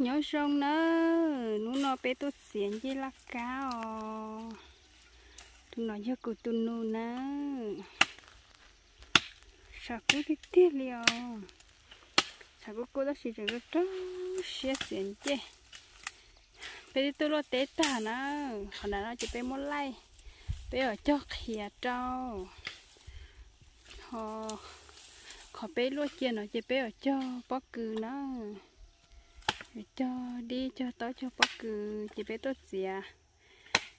Nyob zoo nawb, hnub no peb tuaj txiav ncej laj kab os. Tus no yog kuv tus nus nawb. Tshav kub tiag tiag li os. Tshav kub kub tab sis tseem rau rau siab txiav ncej. Peb twb tuaj luaj teb tag na, qhov nram no ces peb muab laij, peb yuav cog qhiav rau. Ho qhov peb luaj cia no ces peb yuav cog pob kws na, yuav cog dib cog taub cog pob kws ces peb tuaj txiav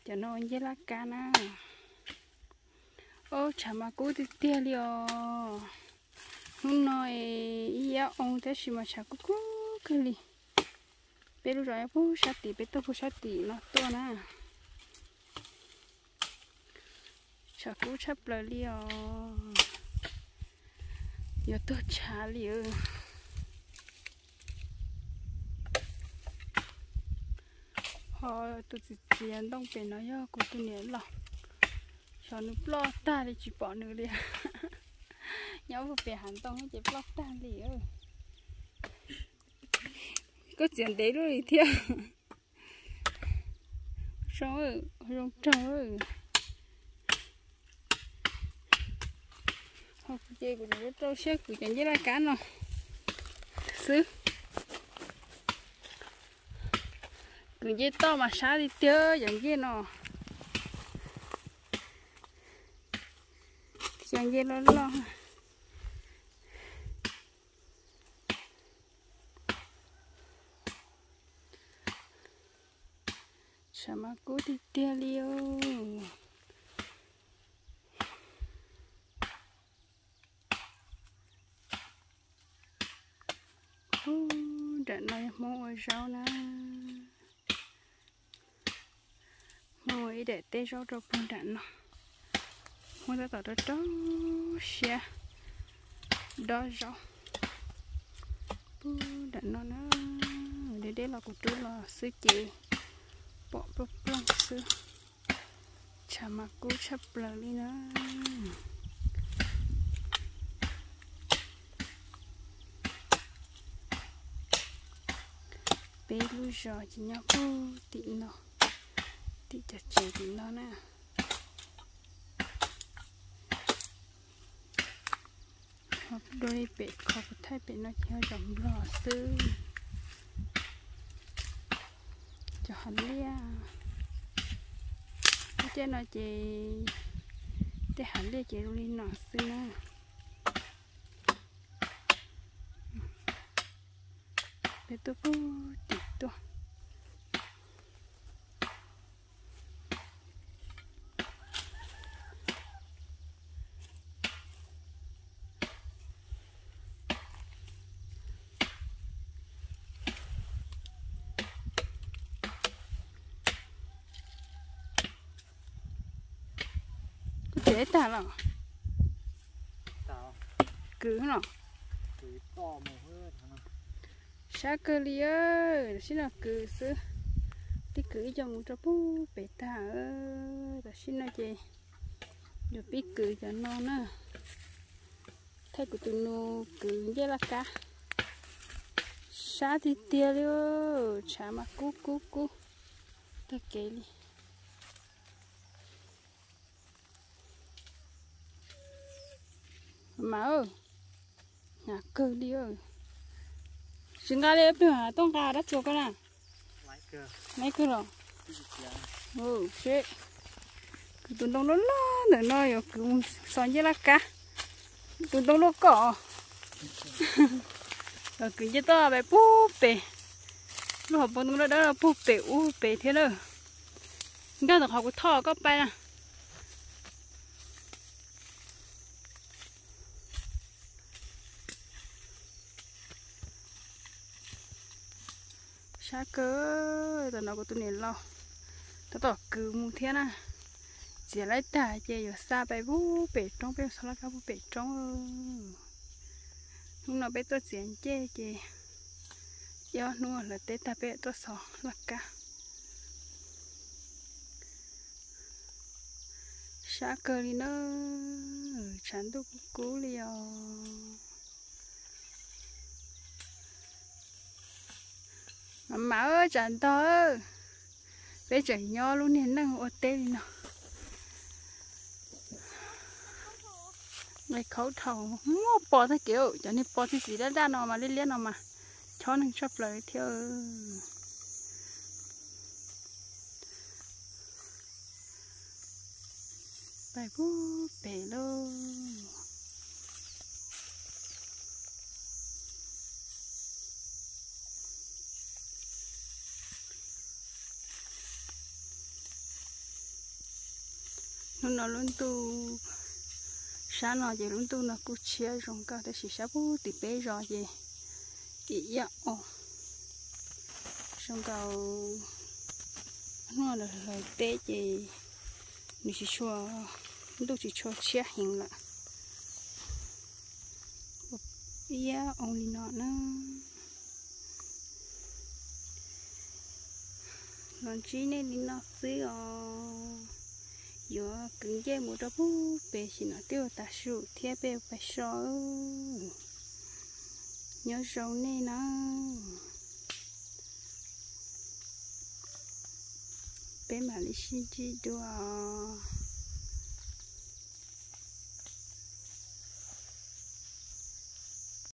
cov no ua ncej laj kab na. Ob, tshav mas kub tiag tiag li os. Hnub no ib yam oo tab sis mas tshav kub kub kawg li. Peb lub zos nyob puag sab tim, peb tuaj puag sab tim no tuaj na. Tshav kub tshaj plaws li os. Yuav tuag tshav li. Ho tus txiv txiav ntoo pem no yog kuv tus niam laus. Xyov nws ploj tag li tsis pom nws li. Nyob puag pem hav ntoo ces ploj tag li. Koj txiav ntev luaj li thiab. Zoo, zoo raug. Ho kuv ces kuv rau siab kwv cov ncej laj kab no xwb. Kwv ncej toj mas sab tiag tiag cov ncej no. Cov ncej loj loj. Tshav mas kub tiag tiag li os. Ub, nram no yog Hmoob ua zaub na. Hmoob ua ib daim teb zaub rau puag nram no. Hmoob tab tom rau rau siab dob zaub puag nram no na. Deb deb los kuv rub los xwb ces pom plooj plooj xwb. Tshav mas kub tshaj plaws li na. Peb lub zos ces nyob puag tim no, tim cov tsev tim no na. Ho dua li pem qhov kuv thaij pem no ces yog zos Nplog xwb. Cov hav liaj, lub caij no ces tej hav liaj ces zoo li no xwb na. Peb tuaj puag tim tuaj. Kuv txiav tag los? Kwv no. Sab kawg li, tam sim no kwv xwb. Tib kwv ib co mus rau puag pem tag. Tam sim no ces yuav pib kwv cov no na. Thaij kuv tus nus kwv ncej laj kab. Sab tiag tiag li, tshav mas kub kub kub tag kev li. Mas, hnyav kawg li. Tsis nqa li, peb tuaj nqa dab tsi koj na? Laiv kawg los? Seb, kwv tus ntoo loj loj ntawm no yuav kwv mus xo ncej laj kab. Tus ntoo loj koj. Kwv ncej toj pem puag pem. Lub hauv paus ntoo dawb dawb no puag pem ub pem thiab na. Nkag ntawm qhov kuv thoj koj pais na. Sab kawg, tam no kuv tus niam laus tab tom kwv mus thiab na. Txiav laib tag ces yuav xa pais puag pem roob, peb mus xo laj kab puag pem roob. Hnub no peb tuaj txiav ncej ces ib ob hnub lawv teb tag peb tuaj xo laj kab. Sab kawg li na, tshav ntuj kub kub li os. Mas tsam ntog, peb tseem nyob lub niag neej ua teb li no. Nqes khaub dhau, muaj pos tag kev, cov niag pos txiv txiv daj daj no mas liab liab no mas chob neeg tshaj plaws thiab. Pais pub pem lauj. Hnub no lub ntuj, sab no ces lub ntuj no kuj tshiab zoo nkauj tab sis sab pub tim peb zos ces ib yam os. Zoo nkaus hnub no lawv hlawv teb ces nws tsis tshua, ntuj tsis tshua tshiab heev lawm. Ib yam oo li no na. Los ntsib nej li no xwb os. Yuav kwv ncej mus rau pub pem sim no twb ua tav su thiab peb pais so. Nyob zoo nej na. Peb mam li sib ntsib dua.